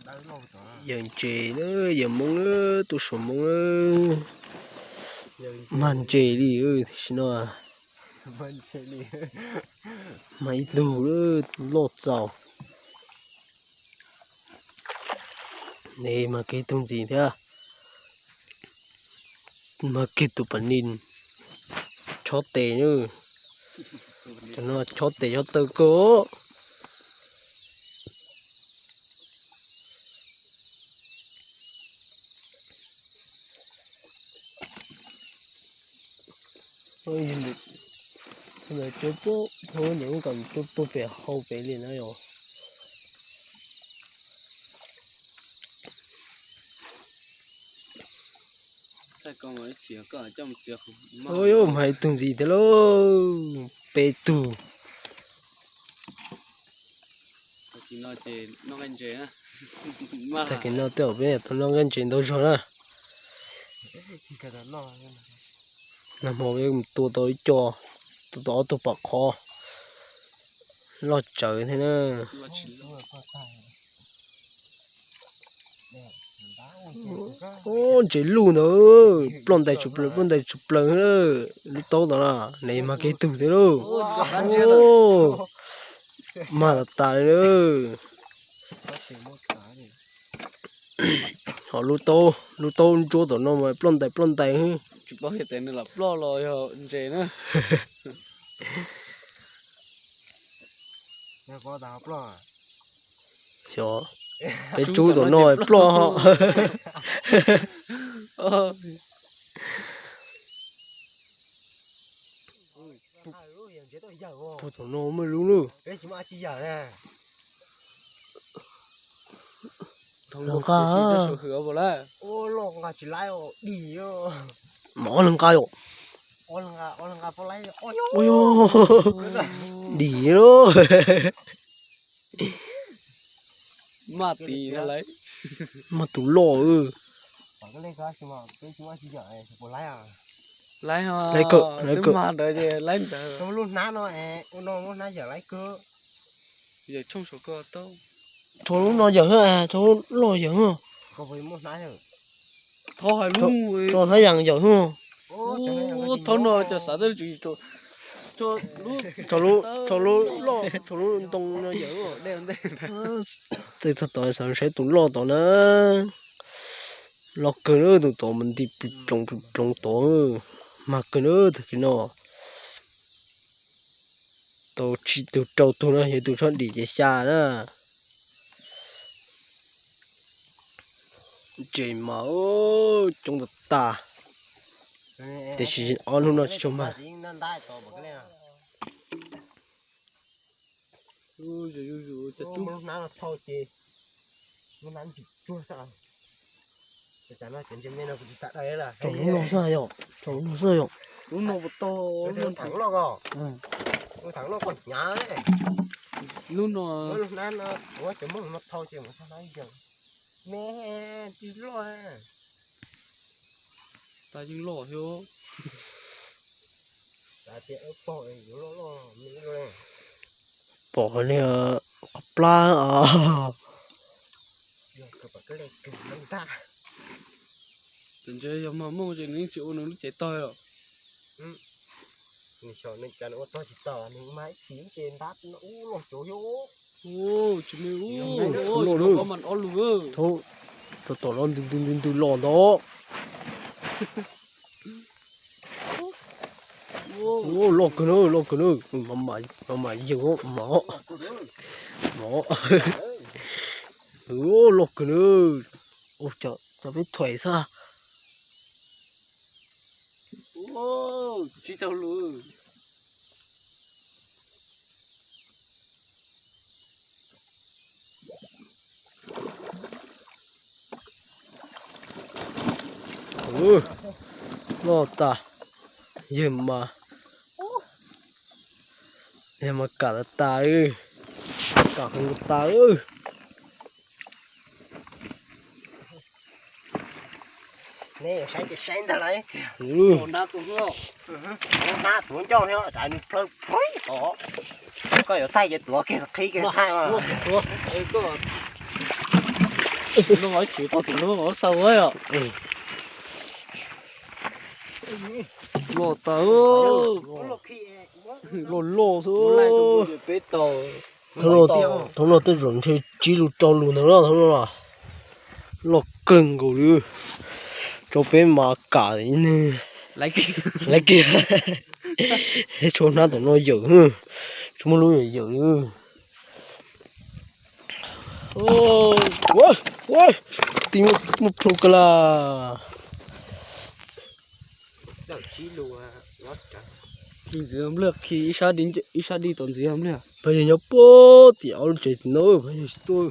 Yawg ntses na, yawg Hmoob na, tub suav Hmoob na. Mag ntses li tam sim no. Mag ib tug loj txaus. Ne mag kiag tug ntxiv thiab. Mag kiag tus pas nis chob tes na. Cov no chob tes chob taw kawg. Ntawd cuab puag thaum ntawd kuj kam cuab puag pem hauv pem li na yom. Ua yus mas ib tug ntxiv thiab lauj, peb tug. Tag kis no tej zaum peb tau noj nqaij ntses ntau zog na. Nag hmo peb mus tua tau ib co, tua tau ob tug pom qhov loj tsawv thiab na. Ntses luj ntawd, ploj ntais tshwm plaws, ploj ntais tshwm plaws. Lub taub tod na, ne mag kiag tug thiab lauj. Mag tas tas li. Ho lub taub, lub taub ntsuab tom no mas ploj ntais ploj ntais. Tsis paub tias nws los ploj los yog ntses na. Xyov, peb tsub tom no ploj. Puag tom no muaj lub lawm. Nqa, mov nqa yom. Dim lawm. Mas tus loj. Laib kawg, laib kawg. Lub hnab no, lub hnab yawm laib kawg. Tso lub no yawm, tso lub loj yawm. Tso hnab yas yawm. Thaum no cov xav tau tswv yim, tso lub loj, tso lub ntoo no yawm. Txawj txog tod xav saib tus loj tod na. Loj kawg na, tus tod mas nti ploov ploov ploov tod. Mag kawg na tag kis no. Tau tsib tug rau tug na, yog tus tshaj dim ces xya na. Ntses mas coob tas tas, tiam sis ob hnub no tsis tshua mag. Tsom lub no xwb yom, tsom lub no xwb yom. Lub no puas tau, lub no. Me, tsis loj. Tas yeej loj thiab. Pom qhov plab os. Txawm ntshe yog mag muaj ces nws yeej tsis ua nws lub cev tag os. Nws xyov nws cas nws ua tag tsis tag, nws mas ib chim ces ntab ub los cov thiab. Tsis me ub, loj loj, ob lub. Thaum tom no ntws ntws ntws los ntawd. Loj kawg na, loj kawg na. Mas mas yawg mov, mov. Loj kawg na. Cov peb thuam xwb. Tsib caug lus. Loj tas, yawg mas, yawg mas kam tas tas li, kam heev tas li. Neb saib ces saib ntag lauj. Hnab tuav ncauj thiab, nws plhaw phoib tod. Koj yuav thaij ces tuav kiag qhib kiag thaij mas. Tuav, tuav, koj. Loj ib chim tau tus no os, xa ua yom. Loj tas, loj loj xwb. Peb tau. Thaum no tej zaum ntshe tsib lus rau lus ntawd na, thaum no loj kawg nkaus li. Rau peb mas kam nws laiv kiag. Tshuav hnab tom no yawm, tshuav muaj lub yawm yawm li. Ua, ua, tij muaj plhu ka las. Ntxiv nplawg khi ib sab di tom ntxiv nplawg. Pab yawg nyob puag tim ob lub tsev tim no, pab yawg tsis tuaj.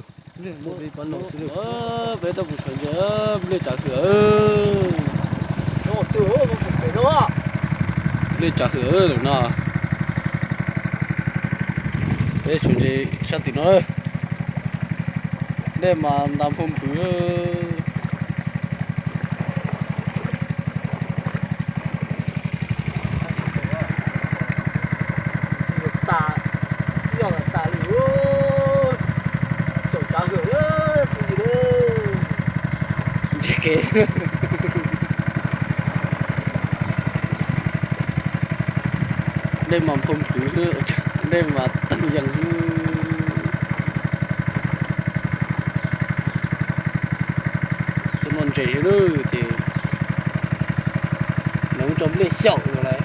Peb tau mus sawv ntse, nplej tsav hwm. Nplej tsav hwm lawm no. Peb tsuas ntse sab tim no. Dej mas ntas nphau nphwv. Ntshe kev dej mas nphau nphwv, dej mas teeg yees. Tus no ntses xwb ces lawv muab tso nplej xyaum lawm.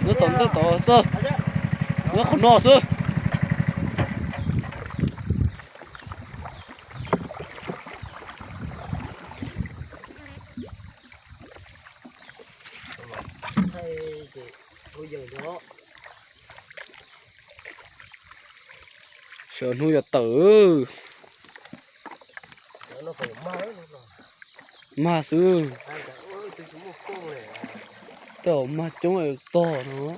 Ntawm tom ntawm tom xwb, ntawm qhov no xwb. Sawv hnub yuav tawm. Mag xwb. Tej zaum mag coob tog no.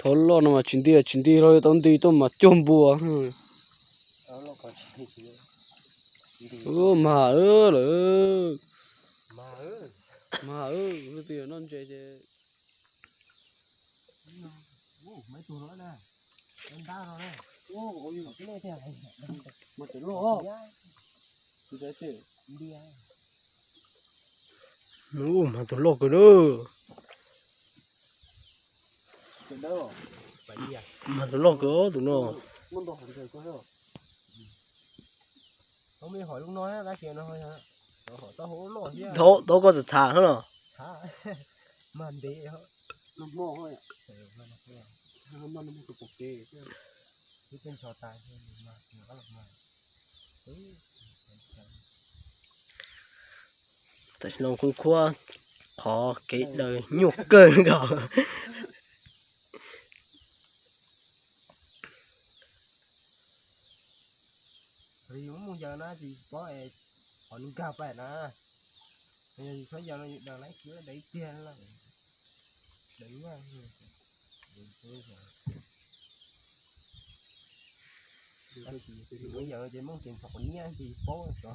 Thov loj no mas tsis nti, tsis nti los yuav tau nti tuaj mas cuag npua. Mag lawm. Mag, leej twg noj ntses ces Ub, mag tus loj kawg na. Mag tus loj kawg tus no. Thaum koj txawm txhav no. Tam sim no kuj khuab qhov kev daws nyuaj kawg nkaus. Yus muaj yawg na tsis paub es qhov nws nkag pais na. Yog yus txhob yawg no yus daws laiv kiag daws ib tiag lawm. Yus muaj yawg ces Hmoob ces ntxhov qhov niab ces yus paub tso.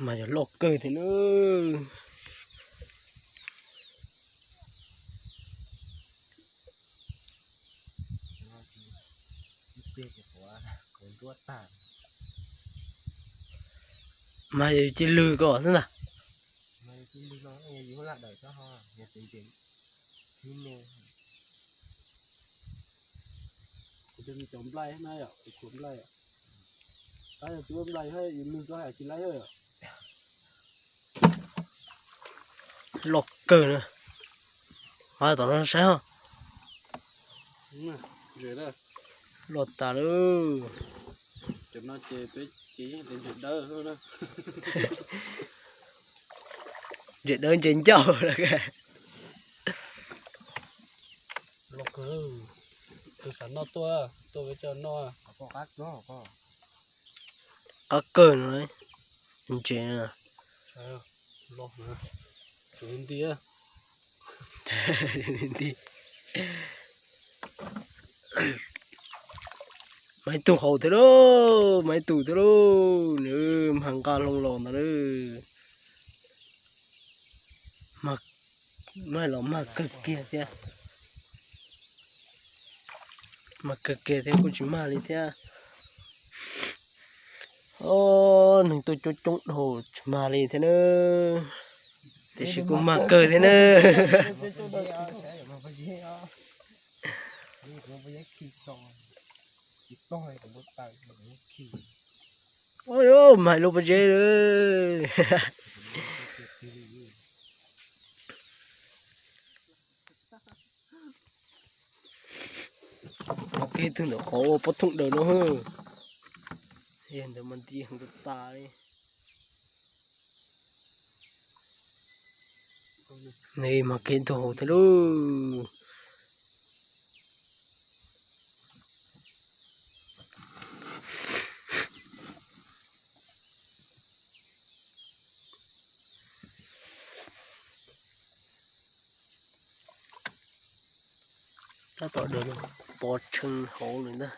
Mas yog loj kawg thiab na. Mas yus cia lwg ko xwb ntag. Kuv cov nplai na yom, kuv khuam nplai. Tab yog tsis muaj nplai, yus lwg ko tsis laib. Loj kawg na. Qhov tom no saib os. Loj tas lawm. Ntses dawb ntses ncauj. Loj kawg, tus xav noj tuaj, tuaj peb coj noj. Qab kawg no, ntses no. Nti. Mas ib tug haus thiab lauj, mas ib tug thiab lauj, nws mag nqa hlo los ntawd lauj. Mag los mag kawg kiag thiab. Mag kawg kiag thiab kuj tsis mag li thiab. Neeg tuaj coob coob dhau tsis mag li thiab na. Tiam sis kuj mag kawg thiab na. Ua, mag lub pob zeb lawm. Mas kiag tug ntawm qhov ua pob thooj daws no. Yog ntawd mas nti heev tas tas li. Nws mas kiag tug haus thiab lauj. Tab tom dawm pov tshee hauv lawm ntag.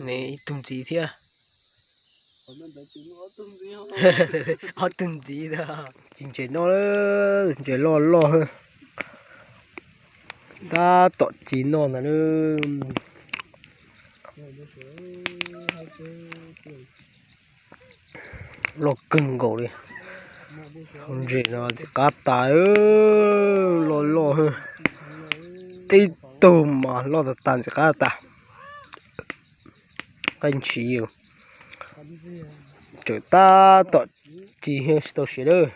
Ne ib tug ntxiv thiab. Ob tug ntxiv. Tsis ntses noj, ntses loj loj. Tab tom tsis noj ntag. Loj kawg nkaus li. Ntses no ntxim qab tas, loj loj. Tib tug mas loj tas tas ntxim qab tas. Qab ntshiv, tsawm tab tom ci tsis tau siav lawm.